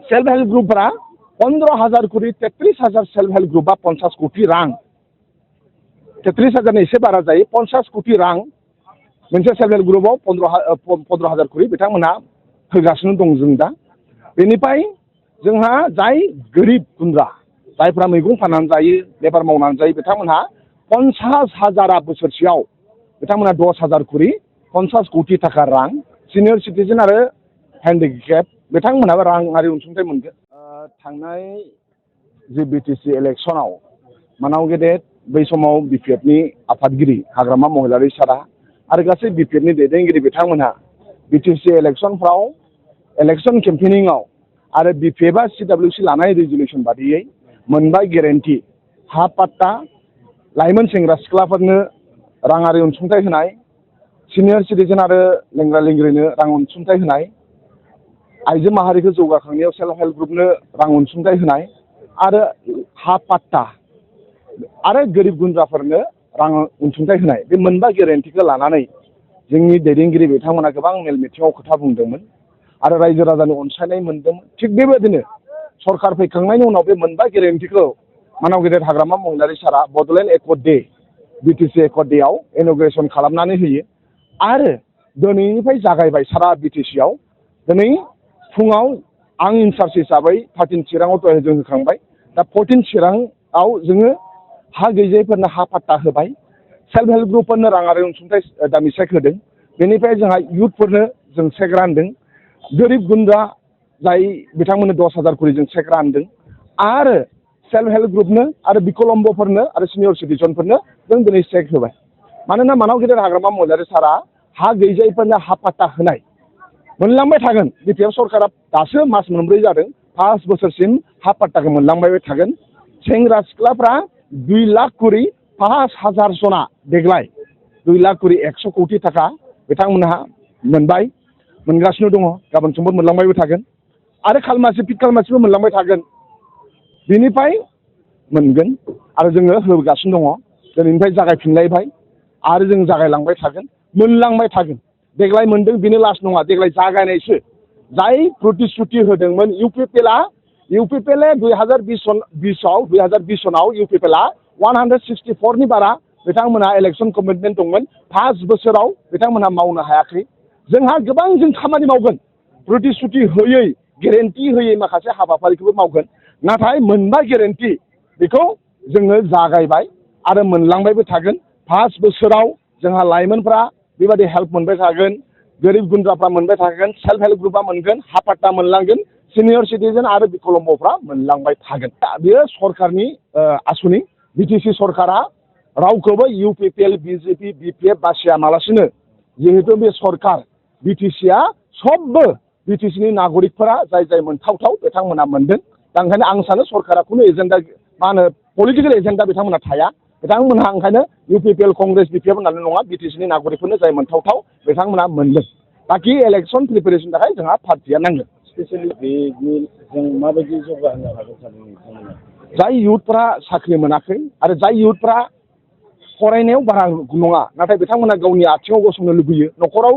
self help ग्रुपफोरा 15,000 कोटी 33,000 self help ग्रुपा 50 कोटी रां 33,000 एसे बारा जायो 50 कोटी रां मोनसे सेल्फ हेल्प ग्रुपआव 15,000 कोटी बिथांमोनहा होगासिनो दं जों दा बेनिफ्राय जोंहा जाय गोरिब गुन्द्रा जायफ्रा मैगं फाननानै जायो बेफार मावनानै जायो बिथांमोनहा 50,000 बोसोरसेयाव बिथांमोनहा 10,000 कोटी 50 कोटी थाखा रां सिनियर सिटिजेन आरो हेन्डिकेप बिथांमोनहाबो राङारि अनसुंथाइ मोनगोन थांनाय जे बिटिसि इलेक्सनाव मानाव गेदेर बै समाव बिपिएफनि आफादगिरि हाग्रामा महिलारि सारा आरो गासै बिपिएफनि दैदेनगिरि बिथांमोनहा बिटिसि इलेक्सनफ्राव इलेक्सन केम्पेनिंआव आरो बिपिएफआ सिडब्लिउसि लानाय रेजुलेसन बादियै मोनबा गेरेन्टि हा पाट्टा लाइमोन सेंग्रा सिख्लाफोरनो राङारि अनसुंथाइ होनाय सिनियर सिटिजेन आरो लेंग्रा लेंग्रिनो रां अनसुंथाइ होनाय आइजो माहारिखौ जौगाखांनायाव सेल्फ हेल्प ग्रुपनो रां अनसुंथाइ होनाय आरो हा पाट्टा आरो गोरिब गुन्द्राफोरनो रां अनसुंथाइ होनाय बे मोनबा गेरेन्टिखौ लानानै जोंनि दैदेनगिरि बिथांमोना गोबां मेल मिथिङाव खोथा बुंदोंमोन आरो रायजो राजानि अनसायनाय मोनदोंमोन थिग बेबायदिनो सरकार फैखांनायनि उनाव बे मोनबा गेरेन्टिखौ मानाव गेदेर हाग्रामा महिलारि सारा Bodoland accord day BTC accord डेआव इन'ग्रेसन खालामनानै होयो आरो दिनैनिफ्राय जागायबाय सारा बिटिसिआव दिनै फुङाव आं इनचार्ज हिसाबै 13 चिराङाव दहाय जों होखांबाय दा 14 चिराङाव जोङो हा गैजायैफोरनो हा पाट्टा होबाय सेल्फ हेल्प ग्रुपफोरनो राङारि अनसुंथाइ दामि चेक होदों बेनिफ्राय जोंहा इयुथफोरनो जों चेक रानदों गोरिब गुन्द्रा जाय बिथांमोननो 10,000 कोटी जों चेक रानदों आरो सेल्फ हेल्प ग्रुपनो आरो बिकलम्बफोरनो आरो सिनियर सिटिजेनफोरनो जों दिनै चेक होबाय मानोना मानाव गेदेर हाग्रामा महिलारि सारा हा गैजायैफोरनो हा पाट्टा होनाय मोनलांबाय थागोन बिपिएफ सरकारा दासो मास मोनब्रै जादों 5 बोसोरसिम हा पाट्टाखौ मोनलांबाय थागोन सेंग्रा सिख्लाफ्रा 2 लाख कोटी 5,000 जना देग्लाय 2 लाख कोटी 100 कोटी थाखा बिथांमोनहा मोनगासिनो दङ गाबोन समफोर मोनलांबायबो थागोन आरो खालमासि फिट खालमासिबो मोनलांबाय थागोन बेनिफ्राय मोनगोन आरो जोङो होगासिनो दङ दिनैनिफ्राय जागायफिनलायबाय आरो जों जागायलांबाय थागोन मोनलांबाय थागोन देग्लाय मोनदों बेनो लास्ट नङा देग्लाय जागायनायसो जाय प्रतिश्रुति होदोंमोन इउपिपिएलआ 2020 सनाव इउपिपिएलआ 164 नि बारा बिथांमोनहा इलेक्सन कमिटमेन्ट दंमोन 5 बोसोराव बिथांमोनहा मावनो हायाखै जोंहा गोबां जों खामानि मावगोन प्रतिश्रुति होयै गेरेन्टि होयै माखासे हाबाफारिखौबो मावगोन नाथाय मोनबा गेरेन्टि बेखौ जोङो जागायबाय आरो मोनलांबायबो थागोन 5 बोसोराव जोंहा लाइमोनफ्रा बेबायदि हेल्प मोनबाय थागोन गोरिब गुन्द्राफ्रा मोनबाय थागोन सेल्फ हेल्प ग्रुपआ मोनगोन हा पाट्टा मोनलांगोन सिनियर सिटिजेन आरो बिकलम्बफ्रा मोनलांबाय थागोन बेयो सरकारनि आसुनि बिटिसि सरकारा रावखौबो इउपिपिएल बिजेपि बिपिएफ बासियामालासिनो जिहेतु बे सरकार बिटिसिआ सबबो बिटिसिनि नागरिकफोरा जाय जाय मोनथावथाव बिथांमोना मोनदों दा ओंखायनो आं सानो सरकारा खुनु एजेन्डा मा होनो पलिटिकेल एजेन्डा बिथांमोना थाया बिथांमोनहा ओंखायनो इउपिपिएल कंग्रेस बिपिएफ होननानै नङा बिटिसिनि नागरिकफोरनो जाय मोनथावथाव बिथांमोना मोनदों बाखि इलेक्सन प्रिपेरेसन थाखाय जोंहा पार्टिया नांगोन स्पेसियेलि जों माबायदि जौगाहोनो हागोन सानो नोंथांमोना जाय इयुथफ्रा साख्रि मोनाखै आरो जाय इयुथफ्रा फरायनायाव बारा नङा नाथाय बिथांमोना गावनि आथिङाव गसंनो लुबैयो न'खराव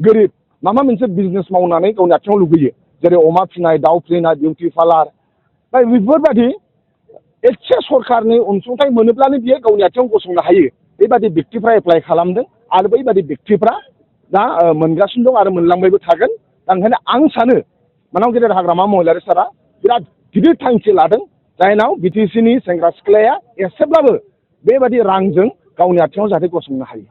गोरिब माबा मोनसे बिजनेस मावनानै गावनि आथिङाव लुबैयो जेरै अमा फिसिनाय दाउ फिसिनाय बिउटि पार्लार दा बेफोरबायदि एसे सरकारनि अनसुंथाइ मोनोब्लानो बियो गावनि आथिङाव गसंनो हायो बेबायदि व्यक्तिफ्रा एप्लाइ खालामदों आरो बैबायदि व्यक्तिफ्रा दा मोनगासिनो दं आरो मोनलांबायबो थागोन दा ओंखायनो आं सानो मानाव गेदेर हाग्रामा महिलारि सारा बिराद गिदिर थांखि लादों जायनाव बिटिसिनि सेंग्रा सिख्लाया एसेब्लाबो बेबायदि रांजों गावनि आथिङाव जाहाथे गसंनो हायो